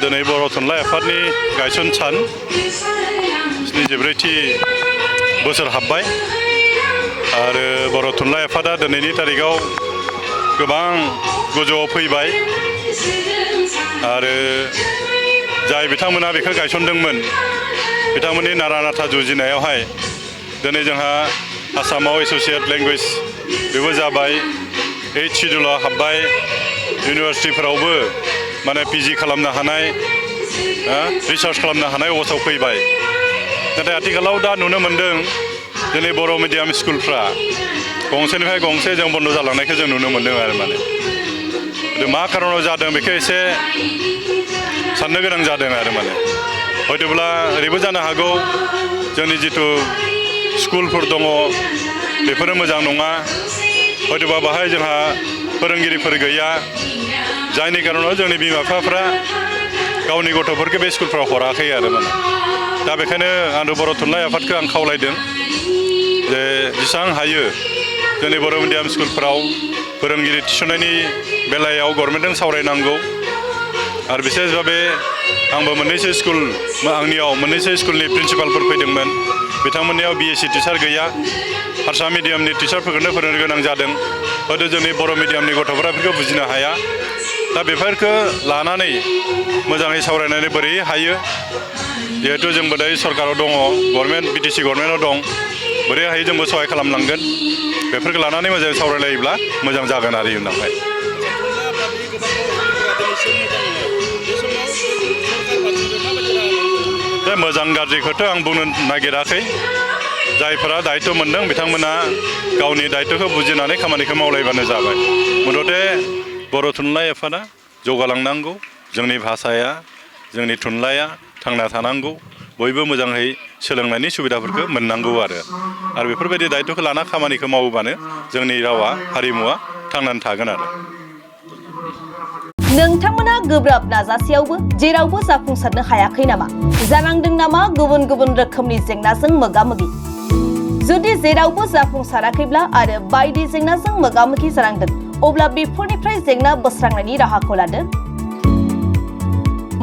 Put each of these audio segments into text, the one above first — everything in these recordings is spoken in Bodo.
दिनै बर' थुनलाइ आफादनि गायसन सान 74थि बोसोर हाबबाय आरो बर' थुनलाइ आफादा दिनैनि तारिखाव गोबां गोजौआव फैबाय आरो जाय बिथांमोना बेखौ गायसनदोंमोन बिथांमोननि नारा नाथा जुजिनायावहाय दिनै जोंहा आसामाव एस'सिएट लेंगुवेज बेबो जाबाय 8 शिड्युलाव हाबबाय इउनिभार्सिटिफोरावबो माने पिजि खालामनो हानाय रिसार्च खालामनो हानाय अबस्थायाव फैबाय नाथाय आथिखालाव दा नुनो मोन्दों दिनै बर' मिडियाम स्कुलफ्रा गंसेनिफ्राय गंसे जों बन्द जालांनायखौ जों नुनो मोन्दों आरो माने मा खारनाव जादों बेखौ एसे साननो गोनां जादों आरो माने हयतोब्ला ओरैबो जानो हागौ जोंनि जिथु स्कुलफोर दङ बेफोरो मोजां नङा हयतोबा बाहाय जोंहा फोरोंगिरिफोर गैया जायनि खारनाव जोंनि बिमा बिफाफ्रा गावनि गथ'फोरखौ बे स्कुलफ्राव हराखै आरो माने दा बेखायनो आं बर' थुनलाइ आफादखौ आं खावलायदों जे जेसेबां हायो जोंनि बर' मिडियाम स्कुलफोराव फोरोंगिरि थिसननायनि बेलायाव गभर्नमेन्टजों सावरायनांगौ आरो बिसेस भाबे आंबो मोननैसो स्कुल आंनियाव मोननैसो स्कुलनि प्रिन्सिपालफोर फैदोंमोन बिथांमोननियाव बिएससि टिचार गैया हारसा मिडियामनि टिचारफोरखौनो फोरोंनो गोनां जादों हयथ' जोंनि बर' मिडियामनि गथ'फोरा बेफोरखौ बुजिनो हाया दा बेफोरखौ लानानै मोजाङै सावरायनानै बोरै हायो जिहेथु जोंबो दायो सरकाराव दङ गभर्नमेन्ट बिटिसि गभर्नमेन्टआव दं बोरै हायो जोंबो सहाय खालामनांगोन बेफोरखौ लानानै मोजाङै सावरायलायोब्ला मोजां जागोन आरो उनावहाय दा मोजां गाज्रिखौथ' आं बुंनो नागिराखै जायफोरा दायित्व मोनदों बिथांमोना गावनि दायित्वखौ बुजिनानै खामानिखौ मावलायबानो जाबाय मथथे बर' थुनलाइ आफादा जौगालांनांगौ जोंनि भाषाया जोंनि थुनलाइया थांना थानांगौ बयबो मोजाङै सोलोंनायनि सुबिदाफोरखौ मोननांगौ आरो बेफोरबायदि दायित्वखौ लाना खामानिखौ मावोबानो जोंनि रावा हारिमुवा थांनानै थागोन आरो नोंथांमोना गोब्राब नाजासेयावबो जेरावबो जाफुंसारनो हायाखै नामा जानांदों नामा गुबुन गुबुन रोखोमनि जेंनाजों मोगा-मोगि जुदि जेरावबो जाफुंसाराखैब्ला आरो बायदि जेंनाजों मोगा-मोगि जानांदों अब्ला बेफोरनिफ्राय जेंना बोस्रांनायनि राहाखौ लादो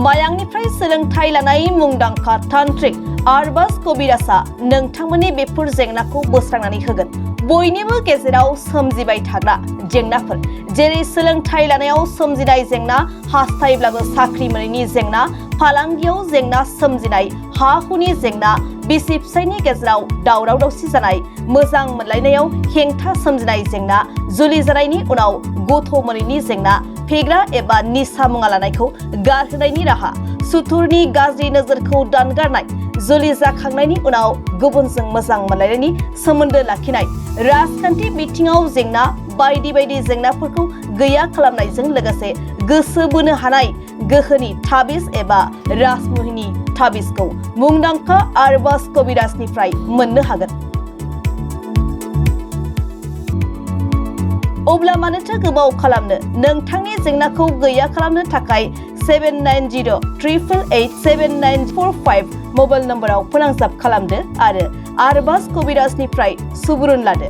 मायांनिफ्राय सोलोंथाइ लानाय मुंदांखा तान्त्रिक आरबाज कबिराजआ नोंथांमोननि बेफोर जेंनाखौ बोस्रांनानै होगोन बयनिबो गेजेराव सोमजिबाय थाग्रा जेंनाफोर जेरै सोलोंथाइ लानायाव सोमजिनाय जेंना हास्थायब्लाबो साख्रि मोनैनि जेंना फालांगियाव जेंना सोमजिनाय हा हुनि जेंना बिसि फिसायनि गेजेराव दावराव दावसि जानाय मोजां मोनलायनायाव हेंथा सोमजिनाय जेंना जुलि जानायनि उनाव गथ' मोनैनि जेंना फेग्रा एबा निसा मुवा लानायखौ गारहोनायनि राहा सुथुरनि गाज्रि नोजोरखौ दानगारनाय जुलि जाखांनायनि उनाव गुबुनजों मोजां मोनलायनायनि सोमोन्दो लाखिनाय राजखान्थि बिथिङाव जेंना बायदि बायदि जेंनाफोरखौ गैया खालामनायजों लोगोसे गोसो बोनो हानाय गोहोनि ताबिज एबा राजमुहिनि ताबिजखौ मुंदांखा आरबाज कबिराजनिफ्राय मोननो हागोन अब्ला मानोथो गोबाव खालामनो नोंथांनि जेंनाखौ गैया खालामनो थाखाय 7908887945 मबाइल नम्बराव फोनांजाब खालामदो आरो आरबाज कबिराजनिफ्राय सुबुरुन लादो